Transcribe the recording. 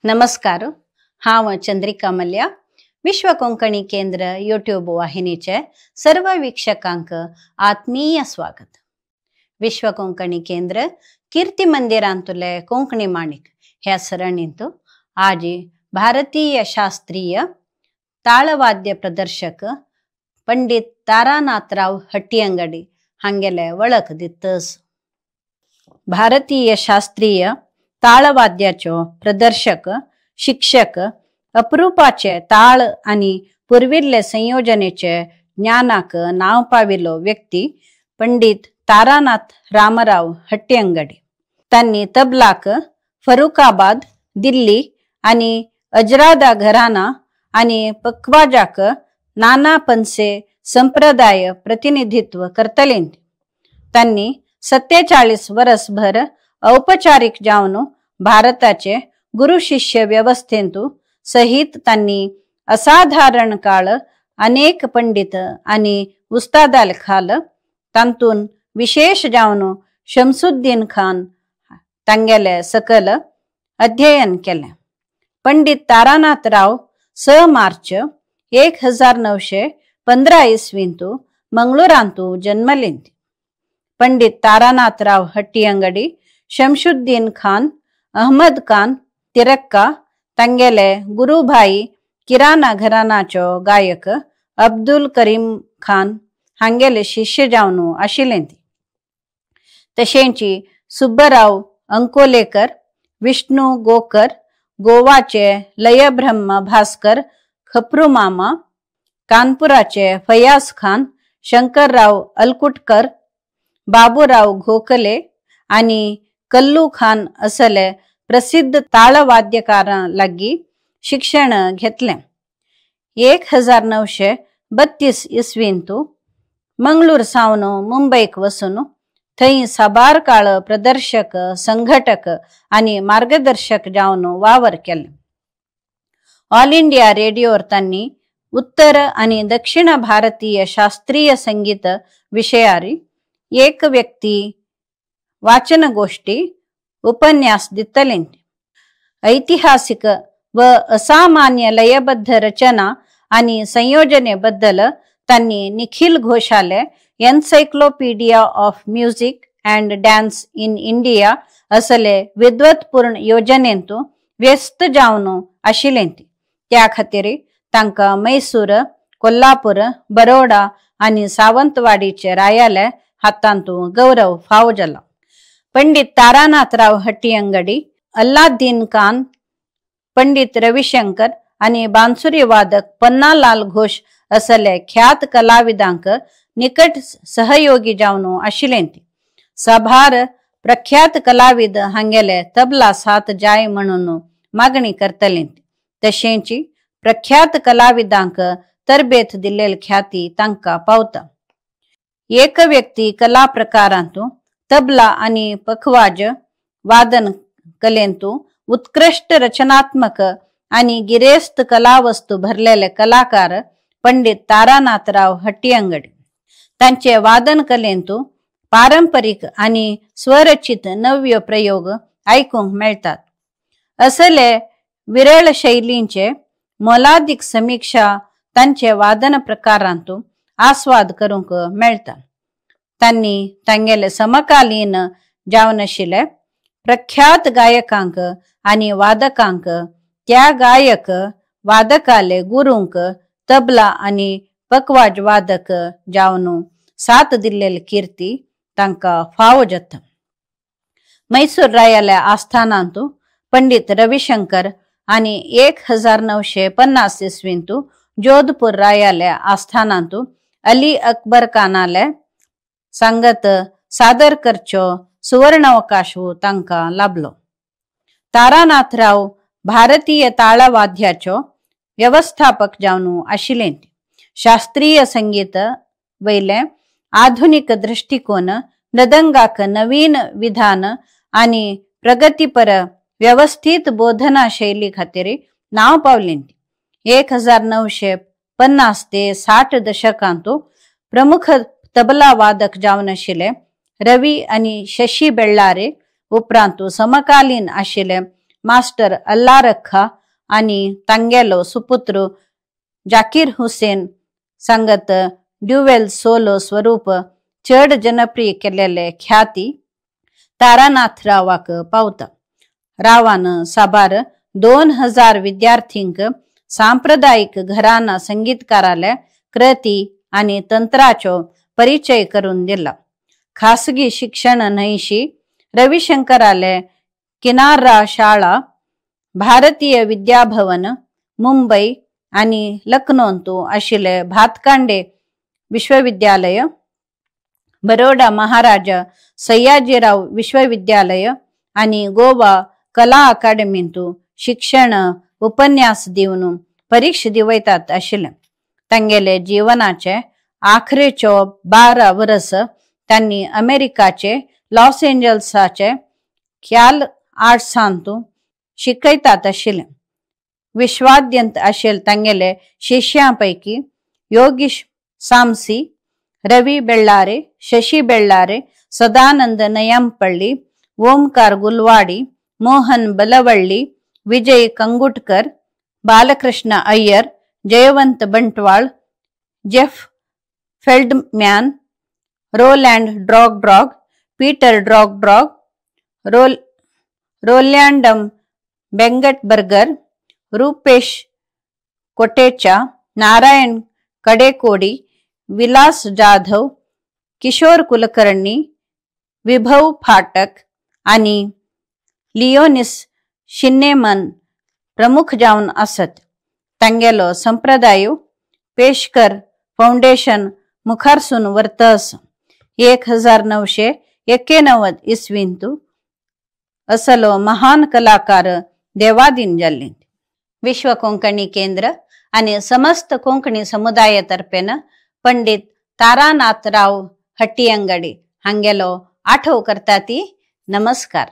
नमस्कार, हांव चंद्रिका मल्या, विश्व कोंकणी केंद्र यूट्यूब वाहिनीचे सर्व वीक्षकांक आत्मीय स्वागत। विश्व कोंकणी केंद्र कीर्ती मंदिरांतुले कोंकणी माणिक ह्या सरणींत आज भारतीय शास्त्रीय ताळवाद्य प्रदर्शक पंडित तारानाथराव हट्टियंगडी हांगेले वळख दितस। भारतीय शास्त्रीय ताळवाद्याचो प्रदर्शक, शिक्षक, अप्रुपाचे ताळ आनी पुर्विल्ले संयोजनेचे ज्ञानाक नांव पाविलो व्यक्ती पंडित तारानाथ रामराव हट्टियंगडी। तांणी तबलाक फरुखाबाद, दिल्ली आनी अजरादा घराना आनी पखवाजाक नाना पंसे संप्रदाय प्रतिनिधित्व करतले। तांणी 47 वर्सभर औपचारिक जावन भारताचे गुरु शिष्य व्यवस्थेंतु सहित तांणी असाधारण काळ अनेक पंडित आनी उस्तादाल खाल तांतून विशेष जावन शमसुद्दीन खान तांगेले सकल अध्ययन केले। पंडित तारानाथ राव 6 मार्च 1915 इसवींतु मंगळूरांतु जन्मले। पंडित तारानाथ राव हट्टियंगडी शमशुद्दीन खान, अहमद खान तिरक्का तांगेले गुरुभाई किराणा घरानाचो गायक अब्दुल करीम खान हांगेले शिष्य जावन आशिल्ले। तशेंच सुब्बराव अंकोलेकर, विष्णू गोकर, गोवाचे लयब्रह्म भास्कर खप्रूमामा, कानपुराचे फयाज खान, शंकरराव अलकुटकर, बाबूराव घोखले आनी कल्लू खान असले प्रसिद्ध ताळवाद्यकारां लागीं शिक्षण घेतलें। 1932 इसवींतु मंगळूर सावन मुंबईक वचून थंय साबार काळ प्रदर्शक, संघटक आनी मार्गदर्शक जावन वावर केले। ऑल इंडिया रेडियोर तांणी उत्तर आनी दक्षिण भारतीय शास्त्रीय संगीत विशयारी एक व्यक्ती वाचनगोष्ठी उपन्यास दितले। ऐतिहासिक व असामान्य लयबद्ध रचना आनी संयोजने बद्दल तांणी Nikhil Ghoshal encyclopedia of music and dance in India असले विद्वत्पूर्ण योजनेंतु व्यस्त जावन आशिल्ले। त्या खातीर तांकां मैसूर, कोल्हापूर, बरोडा आनी सावंतवाडीचे रायाले हातांतु गौरव फावो जाला। पंडित तारानाथराव हट्टियंगडी, अल्लादीन खान, पंडित रविशंकर आनी बांसुरी वादक पन्नालाल घोष असले ख्यात कलाविदांक निकट सहयोगी जावन आशिल्ले। साबार प्रख्यात कलाविद हांगेले तबला साथ जाय म्हणून मागणी करतले। तशेंच प्रख्यात कलाविदांक तरबेत दिल्लेली ख्याती तांकां पावता। एक व्यक्ती कला प्रकारांतु तबला आनी पखवाज वादन कलेंतु उत्कृष्ट रचनात्मक आनी गिरेस्त कलावस्तू भरलेले कलाकार पंडित तारानाथराव हट्टियंगडी। तांचे वादन कलेंतु पारंपरिक आनी स्वरचित नव्य प्रयोग आयकूंक मेळटात। असले विरळ शैलींचे मोलादीक समिक्षा तांचे वादन प्रकारांतु आस्वाद करूंक मेळटा। तांणी तांगेले समकालीन जावन आशिल्ले प्रख्यात गायकांक आनी वादकांक त्या गायक वादकाले गुरूंक तबला आनी पखवाज वादक जावन साथ दिल्लेली कीर्ती तांकां फावो जाता। मैसूर रायाल्या आस्थानांतु पंडित रविशंकर आनी 1950 इसवींतु जोधपूर रायाल्या आस्थानांतु अली अकबर खानाले सांगत सादर करचो सुवर्णावकाश तांकां लाभलो। तारानाथराव भारतीय ताळवाद्याचो व्यवस्थापक जावन आशिल्ले। शास्त्रीय संगीत वयले आधुनिक दृष्टिकोन, मृदंगाक नवीन विधान आनी प्रगतीपर व्यवस्थित बोधना शैली खातीर नांव पावलें। 1950 ते 60 दशकांतु प्रमुख तबला वादक जावन आशिल्ले रवी आनी शशी बेळ्ळारे उपरांत समकालीन आशिल्ले मास्टर अल्ला रखा आनी तांगेलो सुपुत्र जाकीर हुसेन सांगत ड्युवेल सोलो स्वरूप चड जनप्रिय केलेले ख्याती तारानाथ रावाक पावता. रावान साबार 2000 विद्यार्थींक सांप्रदायिक घराना संगीतकाराले कृती आनी तंत्राचो परिचय करून दिला. खासगी शिक्षण न्हयशी रविशंकराले किनारा शाळा, भारतीय विद्याभवन मुंबई आनी लखनौंतू आशिल्ले भातकांडे विश्वविद्यालय, बरोडा महाराजा सयाजीराव विश्वविद्यालय आनी गोवा कला अकादमींतू शिक्षण उपन्यास दिवन परीक्षा दिवयतात आशिल्ले. तांगेले जीवनाचे आखरेचो 12 वर्स तांणी अमेरिकाचे लॉस एंजल्साचे ख्याल आर्ट्सांतू शिकयतात आशिल्ले. विश्वाद्यंत आशिल्ले तांगेले शिष्यां पैकी Yogish Samsi, Ravi बेल्लारे, Shashi बेल्लारे, Sadanand नयमपल्ली, Omkar Gulwadi, Mohan बलवल्ली, Vijay कंगुटकर, Balkrishna Iyer, Jaywant Bantwal, Jeff Feldman, Roland drag drag, Peter drag drag, रोलँडम बेंगटबर्गर, Rupesh Kotecha, Narayan कडेकोडी, विलास जाधव, किशोर कुलकर्णी, विभव फाटक आनी लियोनिस शिन्नेमन प्रमुख जावन आसत. तांगेलो संप्रदाय पेशकर फाउंडेशन मुखारसून वर्तस. 1991 इसवींतू असलो महान कलाकार देवादीन जाल्ले. विश्व कोंकणी केंद्र आनी समस्त कोंकणी समुदाय तर्फेन पंडित तारानाथ राव हट्टियंगडी हांगेलो आठव करता ती. नमस्कार.